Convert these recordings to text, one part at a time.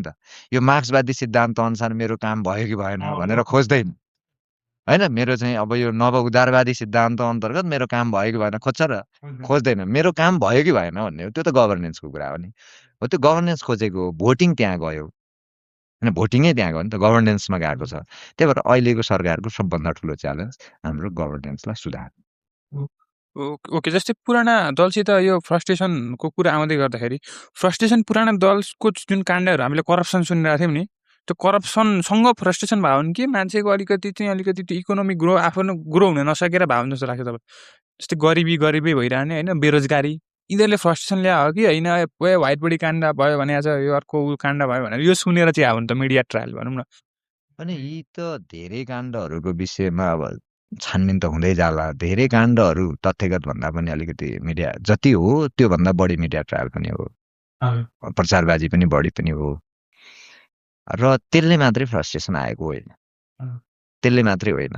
त यो मार्क्सवादी सिद्धान्त अनुसार मेरो काम भयो कि भएन भनेर खोज्दैन हैन मेरो चाहिँ अब यो नव उदारवादी सिद्धान्त अन्तर्गत मेरो काम भयो कि भएन खोज्छ र खोज्दैन मेरो काम भयो कि भएन भन्ने हो त्यो त गभर्नेन्सको कुरा हो नि हो त्यो गभर्नेन्स खोजेको भोटिङ त्यहाँ गयो हैन भोटिङै त्यहाँ गयो नि त गभर्नेन्समा गएको छ त्यही भएर अहिलेको सरकारको सबभन्दा ठुलो च्यालेन्ज हाम्रो गभर्नेन्सलाई सुधार ओके जस्तै पुराना दलसित यो फ्रस्ट्रेसनको कुरा आउँदै गर्दाखेरि फ्रस्ट्रेसन पुराना दलको जुन काण्डहरू हामीले करप्सन सुनिरहेको थियौँ नि त्यो करप्सनसँग फ्रस्ट्रेसन भयो भने कि मान्छेको अलिकति त्यो इकोनोमिक ग्रो आफ्नो ग्रो हुन नसकेर भयो जस्तो लाग्छ तपाईँ जस्तै गरिबी भइरहने होइन बेरोजगारी यिनीहरूले फ्रस्ट्रेसन ल्यायो कि होइन व्हाइट बडी काण्ड भयो भने आज यो अर्को काण्ड भयो भनेर यो सुनेर चाहिँ आयो नि त मिडिया ट्रायल भनौँ न अनि यी त धेरै काण्डहरूको विषयमा अब छानबिन त हुँदै जाला धेरै काण्डहरू तथ्यगत भन्दा पनि अलिकति मिडिया जति हो त्योभन्दा बढी मिडिया ट्रायल पनि हो प्रचारबाजी पनि बढी पनि हो र त्यसले मात्रै फ्रस्ट्रेसन आएको होइन त्यसले मात्रै होइन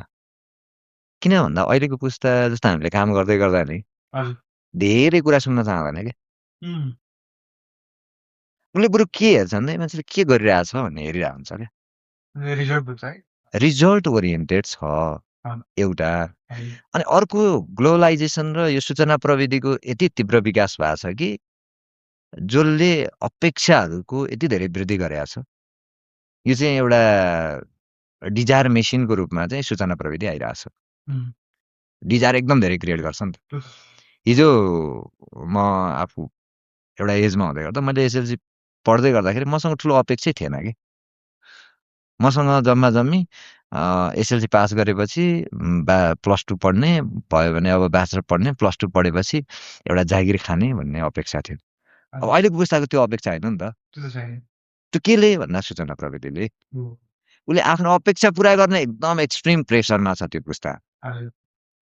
किन भन्दा अहिलेको पुस्ता जस्तो हामीले काम गर्दै गर्दा नि धेरै कुरा सुन्न चाहँदैन क्या उसले बरु के हेर्छ भन्दा मान्छेले के गरिरहेछ भन्ने हेरिरहेको हुन्छ क्या रिजल्ट ओरिएन्टेड छ एउटा अनि अर्को ग्लोबलाइजेसन र यो सूचना प्रविधिको यति तीव्र विकास भएको छ कि जसले अपेक्षाहरूको यति धेरै वृद्धि गरेको छ यो चाहिँ एउटा डिजायर मेसिनको रूपमा चाहिँ सूचना प्रविधि आइरहेछ डिजायर एकदम धेरै क्रिएट गर्छ नि त हिजो म आफू एउटा एजमा हुँदै गर्दा मैले एसएलसी पढ्दै गर्दाखेरि मसँग ठुलो अपेक्षै थिएन कि मसँग जम्मा जम्मी एसएलसी पास गरेपछि प्लस टू पढ्ने भयो भने अब ब्याचलर पढ्ने प्लस टू पढेपछि एउटा जागिर खाने भन्ने अपेक्षा थियो अब अहिलेको पुस्ताको त्यो अपेक्षा होइन नि त त्यो केले भन्दा सूचना प्रविधिले उसले आफ्नो अपेक्षा पुरा गर्ने एकदम एक्सट्रिम प्रेसरमा छ त्यो पुस्ता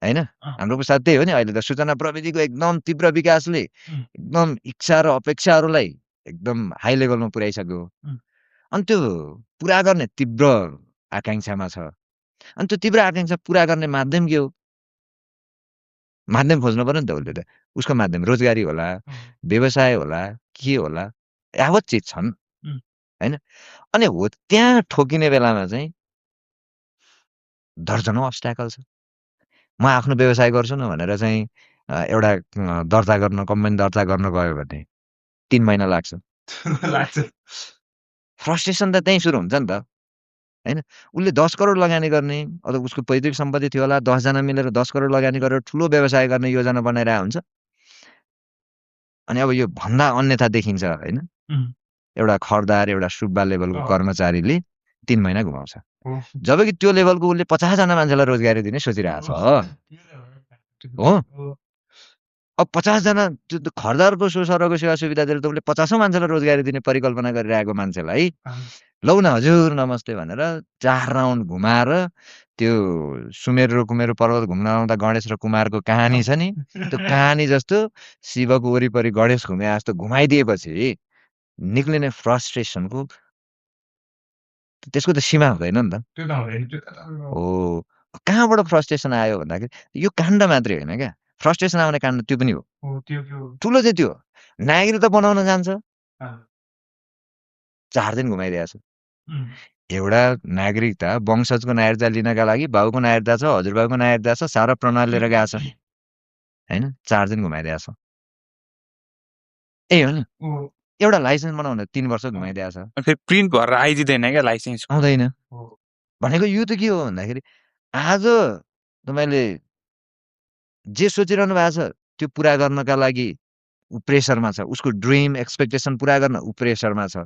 होइन हाम्रो पुस्ता त्यही हो नि अहिले त सूचना प्रविधिको एकदम तीव्र विकासले एकदम इच्छा र अपेक्षाहरूलाई एकदम हाई लेभलमा पुर्याइसक्यो अनि त्यो पुरा गर्ने तीव्र आकाङ्क्षामा छ अनि त्यो तीव्र आकाङ्क्षा पुरा गर्ने माध्यम के हो माध्यम खोज्नु पर्यो नि त उसले त उसको माध्यम रोजगारी होला व्यवसाय होला के होला यावत चिज छन् होइन अनि हो त्यहाँ ठोकिने बेलामा चाहिँ दर्जनौँ अब्स्ट्याकल छ म आफ्नो व्यवसाय गर्छु न भनेर चाहिँ एउटा दर्ता गर्न कम्पनी दर्ता गर्न गयो भने 3 महिना लाग्छ फ्रस्ट्रेसन त त्यहीँ सुरु हुन्छ नि त हैन उसले 10 करोड लगानी गर्ने अथवा उसको पैतृक सम्पत्ति थियो होला 10 जना मिलेर 10 करोड लगानी गरेर ठुलो व्यवसाय गर्ने योजना बनाइरहेको हुन्छ अनि अब यो भन्दा अन्यथा देखिन्छ हैन एउटा खरदार एउटा सुब्बा लेभलको कर्मचारीले 3 महिना घुमाउँछ जबकि त्यो लेभलको उसले 50 जना मान्छेलाई रोजगारी दिने सोचिरहेछ हो अब 50 जना त्यो खरदारको सरको सेवा सुविधा दिएर त उसले 50औं मान्छेलाई रोजगारी दिने परिकल्पना गरिरहेको मान्छेलाई लौ न हजुर नमस्ते भनेर 4 राउन्ड घुमाएर त्यो सुमेरु र कुमेरु पर्वत घुम्न आउँदा गणेश र कुमारको कहानी छ नि त्यो कहानी जस्तो शिवको वरिपरि गणेश घुमे जस्तो घुमाइदिएपछि निक्लिने फ्रस्ट्रेसनको त्यसको त सीमा हुँदैन नि त हो कहाँबाट फ्रस्ट्रेसन आयो भन्दाखेरि यो काण्ड मात्रै होइन क्या फ्रस्ट्रेसन आउने काण्ड त्यो पनि हो ठुलो चाहिँ त्यो नागरिक त बनाउन जान्छ 4 दिन घुमाइदिएको छ एउटा नागरिकता वंशजको नागरिकता लिनका लागि बाउको नागरिकता छ हजुरबाउको नागरिकता छ सारा प्रणाली लिएर गएको छ हैन 4 दिन घुमाइदिएको छ ए हो नि एउटा लाइसेन्स बनाउन 3 वर्ष घुमाइदिएको छ फेरि प्रिन्ट भएर आइदिदैन क्या लाइसेन्स आउँदैन भनेको यो त के हो भन्दाखेरि आज तपाईले जे सोचिरहनु भएको छ त्यो पुरा गर्नका लागि उ प्रेसरमा छ उसको ड्रिम एक्सपेक्टेसन पुरा गर्न उ प्रेसरमा छ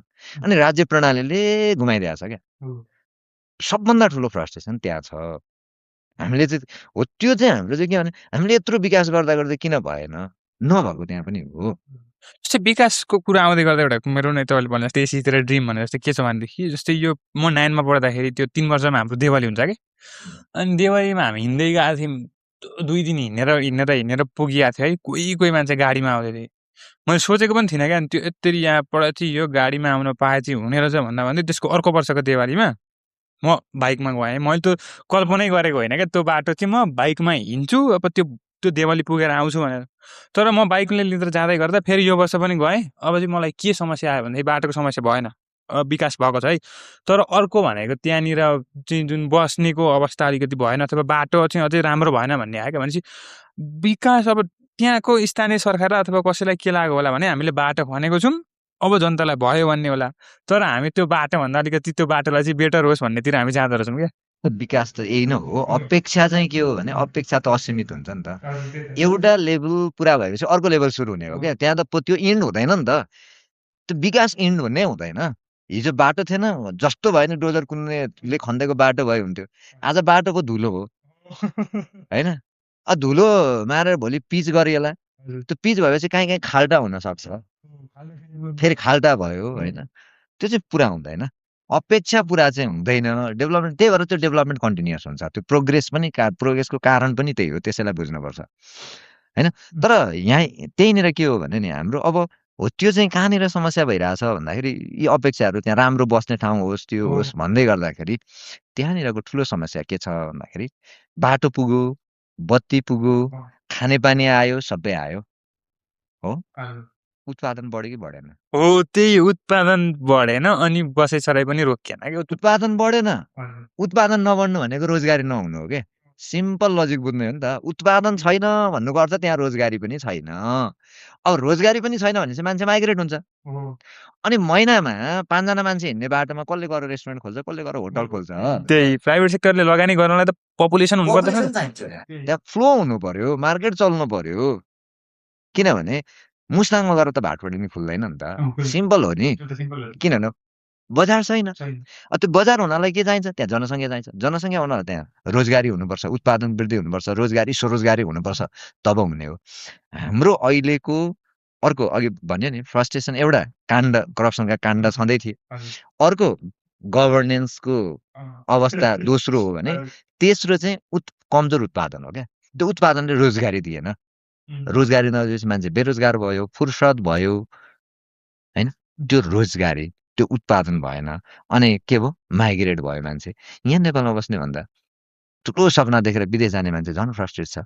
अनि राज्य प्रणालीले घुमाइदिएको छ क्या सबभन्दा ठुलो फ्रस्ट्रेसन त्यहाँ छ हामीले चाहिँ हो त्यो चाहिँ हाम्रो चाहिँ के भने हामीले यत्रो विकास गर्दा गर्दै किन भएन नभएको त्यहाँ पनि हो जस्तै विकासको कुरा आउँदै गर्दा एउटा मेरो नै तपाईँले भने जस्तै एसीतिर ड्रिम भने जस्तै के छ भनेदेखि जस्तै यो म 9 मा पढ्दाखेरि त्यो 3 वर्षमा हाम्रो दिवाली हुन्छ कि अनि दिवालीमा हामी हिँड्दै गएको थियौँ 2 दिन हिँडेर पुगिएको थियो है कोही मान्छे गाडीमा आउँदै थिए मैले सोचेको पनि थिइनँ क्या त्यो यत्तरी यहाँबाट चाहिँ यो गाडीमा आउन पाए चाहिँ हुने रहेछ भन्दा त्यसको अर्को वर्षको दिवालीमा म बाइकमा गएँ मैले त कल्पनै गरेको होइन क्या त्यो बाटो चाहिँ म बाइकमा हिँड्छु अब त्यो दिवाली पुगेर आउँछु भनेर तर म बाइकले लिएर जाँदै गर्दा फेरि यो वर्ष पनि गएँ अब चाहिँ मलाई के समस्या आयो भन्दाखेरि बाटोको समस्या भएन विकास भएको छ है। तर अर्को भनेको त्यहाँनिर चाहिँ जुन बस्नेको अवस्था अलिकति भएन अथवा बाटो चाहिँ अझै राम्रो भएन भन्ने आयो क्या। भनेपछि विकास अब त्यहाँको स्थानीय सरकार अथवा कसैलाई के लाग्यो होला भने हामीले बाटो खनेको छौँ, अब जनतालाई भयो भन्ने होला। तर हामी त्यो बाटोभन्दा अलिकति त्यो बाटोलाई चाहिँ बेटर होस् भन्नेतिर हामी जाँदो रहेछौँ क्या। विकास त यही नै हो। अपेक्षा चाहिँ के हो भने अपेक्षा त असीमित हुन्छ नि त। एउटा लेभल पुरा भएपछि अर्को लेभल सुरु हुने हो क्या। त्यहाँ त त्यो इन्ड हुँदैन नि त। त्यो विकास इन्ड भन्ने हुँदैन। हिजो बाटो थिएन, जस्तो भयो नि डोजर कुन्नेले खन्देको बाटो भयो हुन्थ्यो। आज बाटो पो धुलो हो होइन। धुलो मारेर भोलि पिच गरिएला। त्यो पिच भएपछि काहीँ काहीँ खाल्टा हुनसक्छ, फेरि खाल्टा भयो होइन। त्यो चाहिँ पुरा हुँदैन। अपेक्षा पुरा चाहिँ हुँदैन डेभलपमेन्ट। त्यही भएर त्यो डेभलपमेन्ट कन्टिन्युअस हुन्छ। त्यो प्रोग्रेस पनि प्रोग्रेसको कारण पनि त्यही हो। त्यसैलाई बुझ्नुपर्छ होइन। तर यहाँ त्यहीँनिर के हो भने नि हाम्रो अब हो त्यो चाहिँ कहाँनिर समस्या भइरहेछ भन्दाखेरि यी अपेक्षाहरू त्यहाँ राम्रो बस्ने ठाउँ होस् त्यो होस् भन्दै गर्दाखेरि त्यहाँनिरको ठुलो समस्या के छ भन्दाखेरि बाटो पुग्यो, बत्ती पुग्यो, खानेपानी आयो, सबै आयो हो। उत्पादन बढ्यो कि बढेन? हो, त्यही उत्पादन बढेन अनि बसाइसराइ पनि रोकिएन क्या। उत्पादन बढेन। उत्पादन नबढ्नु भनेको रोजगारी नहुनु हो क्या। सिम्पल लजिक बुझ्ने हो नि त। उत्पादन छैन भन्नुको अर्थ त्यहाँ रोजगारी पनि छैन। अब रोजगारी पनि छैन भने चाहिँ मान्छे माइग्रेट हुन्छ। अनि महिनामा 5 जना मान्छे हिँड्ने बाटोमा कसले गएर रेस्टुरेन्ट खोल्छ, कसले गएर होटल खोल्छ? त्यही प्राइभेट सेक्टरले लगानी गर्नलाई त पपुलेसन हुनुपर्छ। त्यहाँ फ्लो हुनु पर्यो, मार्केट चल्नु पर्यो। किनभने मुस्ताङमा गएर त भाटबडी नि खुल्दैन नि त। सिम्पल हो नि। किनभने बजार छैन। त्यो बजार हुनलाई के चाहिन्छ? त्यहाँ जनसङ्ख्या चाहिन्छ। जनसङ्ख्या हुनलाई त्यहाँ रोजगारी हुनुपर्छ, उत्पादन वृद्धि हुनुपर्छ, रोजगारी स्वरोजगारी हुनुपर्छ, तब हुने हो। हाम्रो अहिलेको अर्को अघि भन्यो नि फ्रस्ट्रेसन एउटा काण्ड, करप्सनका काण्ड छँदै थिए। अर्को गभर्नेन्सको अवस्था दोस्रो हो भने तेस्रो चाहिँ कमजोर उत्पादन हो क्या। त्यो उत्पादनले रोजगारी दिएन। रोजगारी नदिएपछि मान्छे बेरोजगार भयो, फुर्सद भयो होइन। त्यो रोजगारी त्यो उत्पादन भएन अनि के भयो? माइग्रेट भयो मान्छे। यहाँ नेपालमा बस्ने भन्दा ठुलो सपना देखेर विदेश जाने मान्छे झन् फ्रस्ट्रेट छ।